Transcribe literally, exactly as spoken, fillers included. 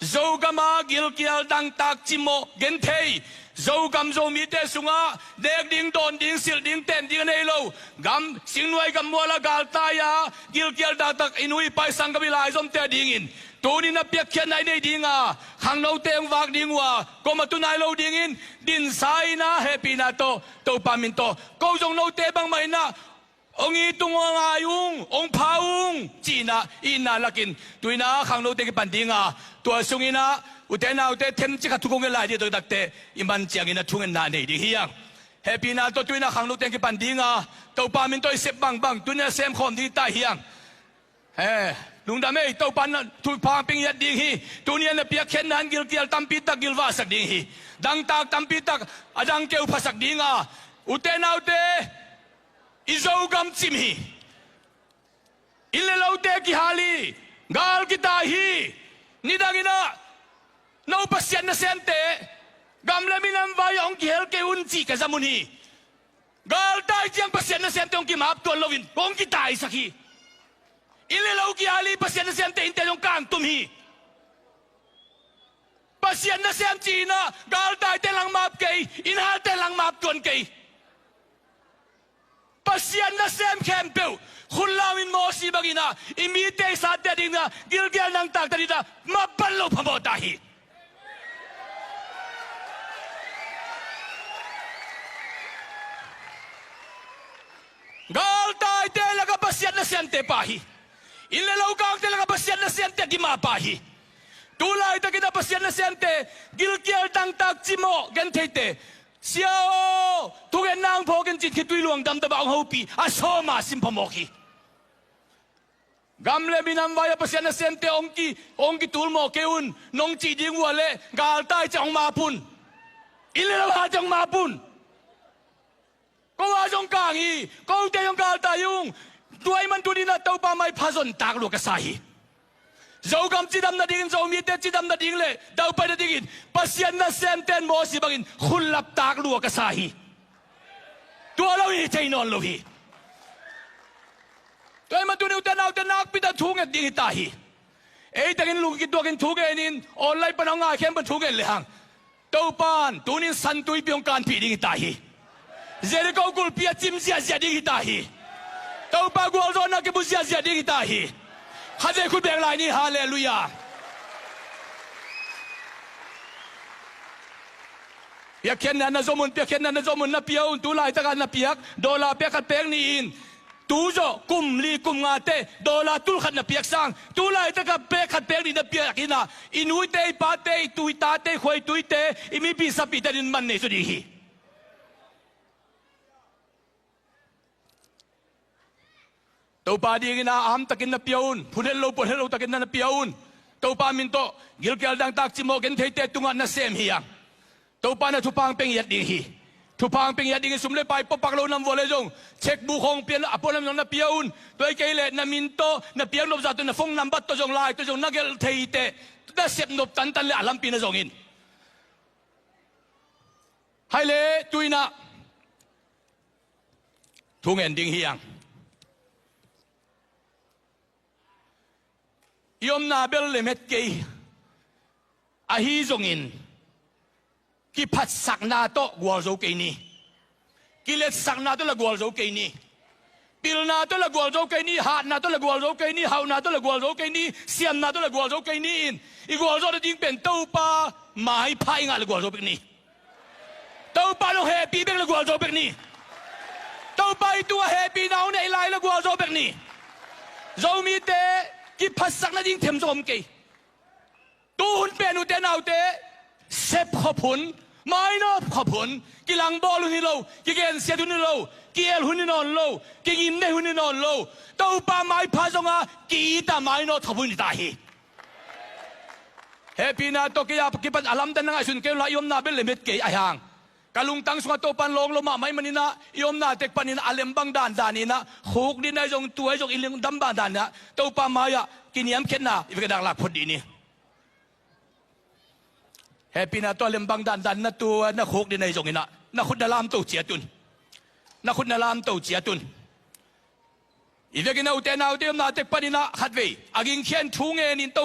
Zogam a gilkial dangtak cimawh genthei, Zogam Zomite sungah nek ding, dawn ding, silh ding, tem ding a nei lo, gam singnuai gam mual a galtai a gilkial dangtak i nu i pa i sanggam i laizomte a dingin tuni-in a piakkhiatna i nei ding a, khangnote hong vak ding uh a, kua mah tu nai lo dingin dinsa in ah hehpihna tawh, Topa min tawh, ko zong note bangmah in ah hong it ung, hong ngai ung, hong pha ung ci-in ah i itna lakin tu-in ah khangnote kipan ding a, tua sungin ah ute naute themcik khat thu kong gen lai ding a, tua takte i man ciangin ah thungetna nei ding hi hang. Hehpihna tawh tu-in ah khangnote kipan ding a, Topa min tawh i sep bangbang tu-in ah semkhawm ding i ta hi hang. He, lungdam ei, Topa in thupha hong pia ngiat ding hi. Tuni-in na piakkhiatna in gilkial tampi tak gilvahsak ding hi. Dangtak tampi tak a dang keu phasak ding a, ute naute, i Zogam cim hi. Inn le lote kihal hi. Gal kitai hi. Nidangin ah no Pasian nasemte gam le minam vai ah hong kihel kei un cih ka zam un hi. Galtai ciang Pasian nasemte hong kimaptuan loin hong kitaisak hi. Inn le lo kihal hi, Pasian nasemte innte zong kangtum hi. Pasian nasem ci-in ah galtaite langmap kei, innhalte langmaptuan kei. Pasian nasem khempeuh khut lau in, Mosi bangin ah i mite i sate a dingin ah gilkial dangtakte a dingin ah maban lo phamawh ta hi. Galtaite lakah Pasian nasemte pha hi. Inn le lo kangte lakah Pasian nasemte dima pha hi. Tu laitakin ah Pasian nasemte gilkial dangtak cimawh gentheite, Sia aw, thungetna hong phawk in cin khitui luang damdam ah hong hopih a sawm a sim phamawk hi. Gam le minam vai ah Pasian nasemte hong ki, hong kitul mawh kei un nong cih ding uh a leh galtai ciang hong map un. Inn le lo hal ciang hong map un. Ko a zong kang hi, kote zong galtai ung. Tua ahih man tuni-in ah Topa maipha zon tak lua ka sa hi. Zogam cidam nadingin, Zomite cidam nading le daupai nadingin Pasian nasemte in Mosi bangin khut lap tak lua ka sa hi. Tua lo hi thei nawn lo hi. Tua ahih man tuni ute naute nakpi tak thu nget ding hi ta hi. Ei tengin lungkituakin thu ngenin online pan a hong ngai khempeuh thu ngen le hang, Topa in tuni-in San Tuipi hong kanpih ding hi ta hi. Jericho kulpi a cim ziahziah ding hi ta hi. Topa gualzawhna kimu ziahziah ding hi ta hi. Khatvei khut beng lai ni, halleluiah. Piakkhiatna na zom un, piakkhiatna na zom un, na pia un, tu laitakah na piak dollar pek khat pek nih in. Tu zawh kum li kum ngate dollar tul khat na piak sang, tu laitakah pek khat pek nih na piak in ah, i nuite, i pate, i tuitate, i khuaituite, i mipih sapihte adingin man nei zaw ding hi. Topa dingin ah a ham takin na pia un, phun het lo, puan het lo takin na na pia un. Topa min tawh gilkial dangtak cimawh gentheite tungah nasem hi hang. Topa in ah thupha hong pia ngiat ding hi. Thupha hong pia ngiat ding hi. Sum le pai puakpak lo, nam vua le zong cheque book hong pia, a puak nam zong na pia un. Tua hi kei leh na min tawh, na piak nop zah tawh, na phone number tawh zong, lai tawh zong na gelh thei hi teh, na sep nop tantan leh a lampi na zong in. Hai leh tu-in ah thu ngen ding hi hang. I omna bel lem het kei. Ahi zongin kiphatsakna tawh gualzo kei ni. Kiletsakna tawh la gualzo kei ni. Pilna tawh la gualzo kei ni. Hatna tawh la gualzo kei ni. Hauhna tawh la gualzo kei ni. Siamna tawh la gualzo kei ni in, i gualzawh nading pen Topa maipha i ngah la gualzo bek ni. Topa in hong hehpih bek la gualzo bek ni. Topa i tungah hehpihna hong neih lai la gualzo bek ni. Zomite kiphatsak nading them zong om kei. Tu hun pen ute naute, sep khop hun, mainawt khop hun, kilangbawl hun hi lo, kigensiat hun hi lo, ki-el hun hi nawn lo, kingim nei hun hi nawn lo. Topa maipha zongah ki-it a mainawt khop hun hi ta hi. Hehpihna tawh kei a kipan a lamdang na ngaihsun kei un la, i omna bel lem het kei ahi hang. Ka lungtang sungah Topa in lawng lo mahmah ahih manin ah, i omna tek panin a lem bang dandan in ah, khukdin ahi zong, tu ahi zong, i lungdam bang dandan in ah Topa mai-ah kiniamkhiatna i vek dak lak phot dih ni. Hehpihna tawh a lem bang dandan in ah, tu, na khukdin ahi zongin ah, na khut na lamto ciat un. Na khut na lamto ciat un. I vekin ah ute naute, i omna tek panin ah khatvei a gingkhian thu ngenin Topa